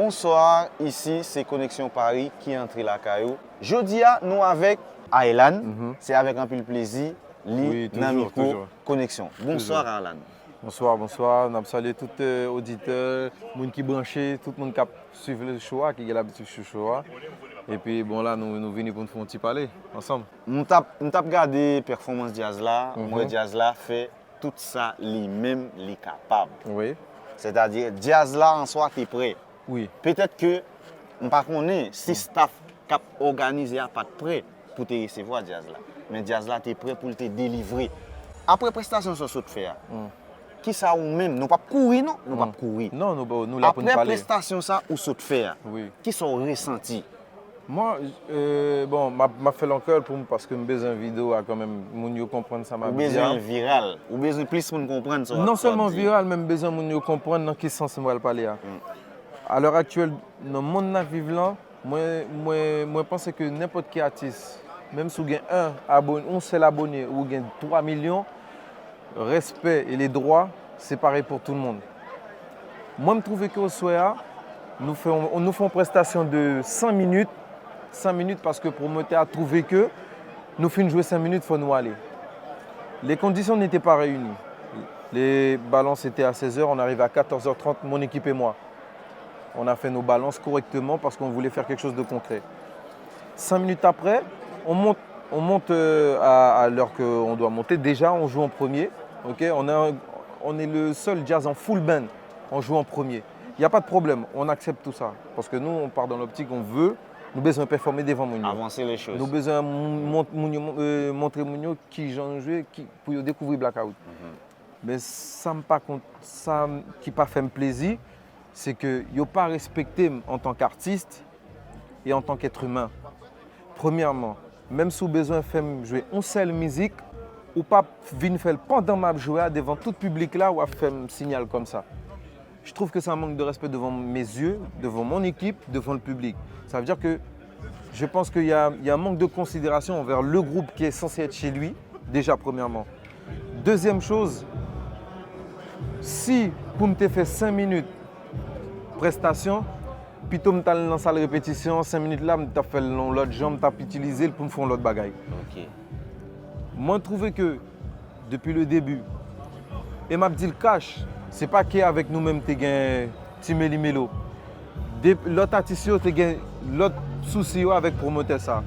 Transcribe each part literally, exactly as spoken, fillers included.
Bonswa, isi se Koneksyon Paris ki antre lakay ou. Jodi a, nou avèk Aylan. Se avèk anpil plezi li nan mikwo Koneksyon. Bonswa, Aylan. Bonswa, bonswa. N ap salye tout oditè, moun ki branche, tout moun k ap swiv show a, ki gen labitid swiv show a. Epi bon, la nou, nou vini pou n fè yon ti pale ansanm. M t ap, m t ap gade pèfòmans djaz la, m wè djaz la fè tout sa li menm li kapab. Wi. Sètadi, djaz la an swa te prè. Wi. Petèt ke m pa konnen si staff k ap òganize a pa t prè pou te resevwa djaz la. Men djaz la te prè pou l te delivre. Apre prestasyon sa w sot fè a, kisa ou menm, nou p ap kouri non, nou p ap kouri. Non, nou, nou la pou n pale. Apre prestasyon sa ou sot fè a, kisa w resanti? Mwen, euh, bon, m ap, m ap fè l ankò pou m, paske m bezwen videyo a kanmenm, moun yo konprann sa m ap di a. Ou bezwen l viral. Ou bezwen plis moun konprann sa w ap di. Non sèlman viral, men m bezwen moun yo konprann nan ki sans m pral pale a. A lè aktyèl, nan mond n ap viv lan, mwen, mwen, mwen panse ke nenpòt ki atis, menm si w gen en abone, yon sèl abone, ou gen twa milyon, respè e le dwa, se parèy pou tout moun. Mwen, m twouve ke oswè a, nou fè yon, nou fè yon prestasyon de san minit, san minit, paske pwomotè a twouve ke nou fin jwe san minit, fò nou ale. Les conditions n'étaient pas réunies. Le ballon, c'était à seize heures, on arrive à quatorze heures trente, mon équipe et moi. On a fait nos balances correctement parce qu'on voulait faire quelque chose de concret. Cinq minutes après, on monte, on monte euh, à, à l'heure qu'on doit monter. Déjà, on joue en premier. Ok, on, a, on est le seul jazz en full band. On joue en premier. Il n'y a pas de problème. On accepte tout ça. Parce que nous, on part dans l'optique, on veut, nou bezwen pèfòme devan moun yo. Avanse les choses. Nou bezwen moun, moun yo, euh, montre moun yo ki jan nou jwe, ki, pou yo dekouvri Blackout. Men sa m pa kont, sa ki pa fè m plezi, se ke yo pa respekte m antank atis e antank èt imen. Premyèman, menm si w bezwen fè m jwe yon sèl mizik, ou p ap vin fè l pandan m ap jwe a devan tout piblik la, w ap fè m sinyal kòmsa. Je trouve que c'est un manque de respect devant mes yeux, devant mon équipe, devant le public. Ça veut dire que je pense qu'il y a, il y a un manque de considération envers le groupe qui est censé être chez lui, déjà premièrement. Deuxième chose, si pou m te fè senk minit prestasyon, pito m t al nan sal repetisyon, senk minit la, m t ap fè l yon lòt jan, m t ap itilize l pou m fè yon lòt bagay. Mwen twouve ke depi le debi, e m ap di l kach, se pa ke avèk nou menm te gen ti meli melo. De, lòt atis yo te gen lòt sousi yo avèk pwomotè sa.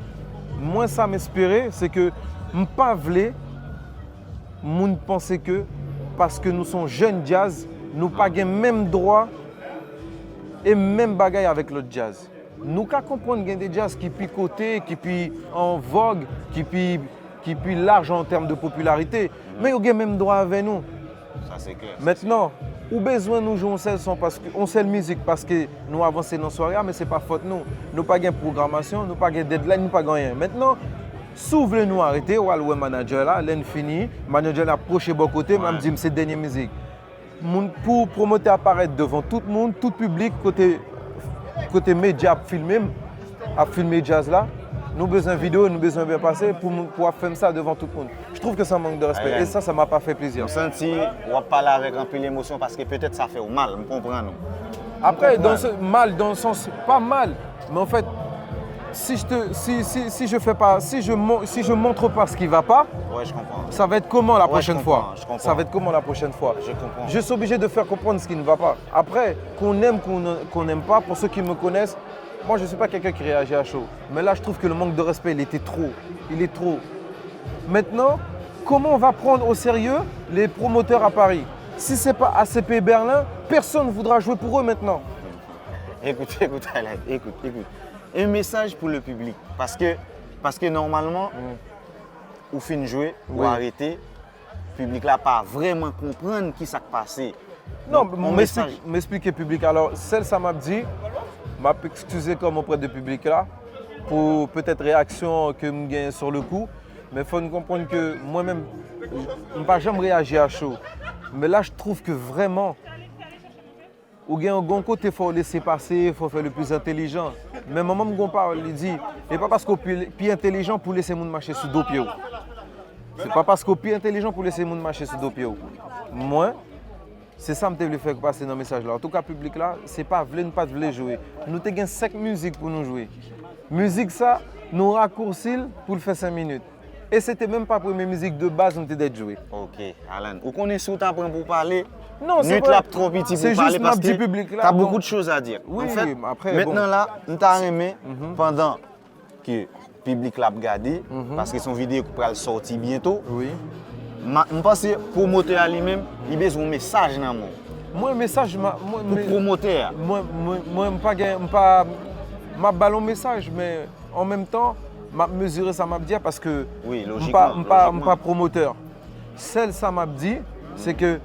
Mwen sa m espere, se ke m pa vle moun panse ke paske nou se yon jèn djaz, nou pa gen menm dwa e menm bagay avèk lòt djaz. Nou ka konprann gen de djaz ki pi kote, ki pi an vòg, ki pi, ki pi laj an tèm de popilarite, men yo gen menm dwa avè nou. Sa se klè. Mentnan, ou bezwen nou jwe yon sèl son, paske, yon sèl mizik, paske nou avanse nan sware a, men se pa fòt nou. Nou pa gen pwogramasyon, nou pa gen deadline, nou pa gen anyen. Mentnan, si w vle nou arete, w al wè manadjè la, lè n fini, manadjè la ap pwoche bò kote m, ap di m se dènye mizik. Moun, pou pwomotè a parèt devan tout moun, tout piblik, kote, kote medya ap filme m, ap filme djaz la, nou bezwen videyo, nou bezwen byen pase pou, pou ap fè m sa devan tout moun. Je trouve que c'est un manque de respect. Et ça, ça m'a pas fait plaisir. M santi w ap pale avèk anpil emosyon paske petèt sa fè w mal, m konprann ou. Apre, dans ce, mal dans le sens, pas mal, mais en fait, si je te, si, si, si je fais pas, si je, si je montre pas ce qui va pas, ça va être comment la prochaine fois? Ça va être comment la prochaine fois? Je suis obligé de faire comprendre ce qui ne va pas. Après, qu'on aime, qu'on qu'on n'aime pas, pour ceux qui me connaissent, moi je suis pas quelqu'un qui réagit à chaud. Mais là, je trouve que le manque de respect, il était trop. Il est trop. Maintenant, comment on va prendre au sérieux les promoteurs à Paris? Si c'est pas A C P Berlin, personne ne voudra jouer pour eux maintenant. Écoute, écoute, Alan, écoute, écoute. Un message pour le public. Parce que, parce que normalement, ou fin jwe, ou arete, piblik la pa vrèman konprann kisa k pase. Non, m esplike piblik. Alò, sèl sa m ap di, m ap eskize kò m oprè de piblik la pou petèt reyaksyon ke m genyen sur le coup, men fò n konprann ke mwen menm, m pa janm reyaji a cho. Men la, je trouve que vraiment, ou gen yon kote fò w lese pase, fò w fè le plus intelligent. Men manman m gen yon pawòl, li di, e pa paske w pi, pi entelijan pou w lese moun mache sou do pye w. Se pa paske w pi entelijan pou w lese moun mache sou do pye w. Mwen, Se sa m te vle fè pase nan mesaj la. Antouka, piblik la, se pa vle n pa t vle jwe. Nou te gen senk mizik pou nou jwe. Mizik sa, nou rakousi l pou l fè senk minit. E se te menm pa premye mizik de baz nou te dèt jwe. Ok, Alan. Ou konnen si w ta pran pou pale, Non, se nwit vre. la ap twò piti Se pou pale jis m ap paske di piblik la, t'as bon. Beaucoup de choses à dire. Oui, En fait, après, bon. Maintenant là, m ta renmen, pandan ke piblik la ap gade, paske se yon videyo ki pral sòti byento, Oui. ma- m panse pwomotè a li menm, li bezwen yon mesaj nan men w. Mwen, mesaj, ma- mwen, Pou me- pwomotè a. Mwen, mwen, mwen, m pa gen, m pa, m ap ba l yon mesaj, men an menm tan, m ap mezire sa m ap di a paske Oui, m logiquement, pa, m pa, m logiquement. pa pwomotè. Sèl sa m ap di, se ke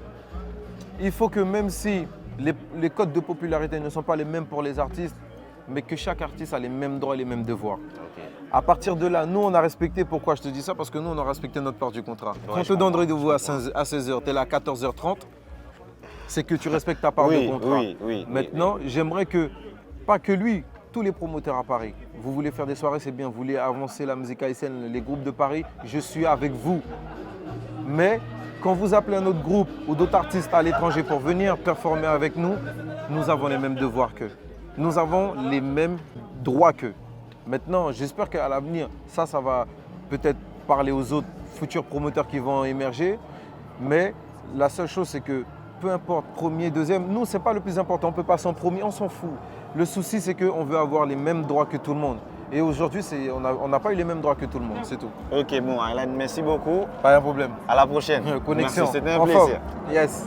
il faut que même si les, les codes de popularité ne sont pas les mêmes pour les artistes, mais que chaque artiste a les mêmes droits et les mêmes devoirs. Ok. À partir de là, nous, on a respecté, pourquoi je te dis ça, parce que nous, on a respecté notre part du contrat. Quand on te donne rendez-vous à seize heures, t'es là à quatorze heures trente, c'est que tu respectes ta part Oui, de contrat. Oui, oui, oui, Maintenant, j'aimerais que, pas que lui, tous les promoteurs à Paris, vous voulez faire des soirées, c'est bien, vous voulez avancer la musique haïtienne, les groupes de Paris, je suis avec vous. Mais quand vous appelez un autre groupe ou d'autres artistes à l'étranger pour venir performer avec nous, nous avons les mêmes devoirs qu'eux. Nous avons les mêmes droits qu'eux. Maintenant, j'espère qu'à l'avenir, ça, ça va peut-être parler aux autres futurs promoteurs qui vont émerger. Mais la seule chose, c'est que peu importe, premier, deuxième, nous, c'est pas le plus important. On peut passer en premier, on s'en fout. Le souci, c'est qu'on veut avoir les mêmes droits que tout le monde. Et aujourd'hui, c'est, on a- on n'a pas eu les mêmes droits que tout le monde, c'est tout. Ok, bon, Alan, merci beaucoup. Pas un problème. À la prochaine. Connexion. Merci, c'était un En forme. Plaisir. Yes.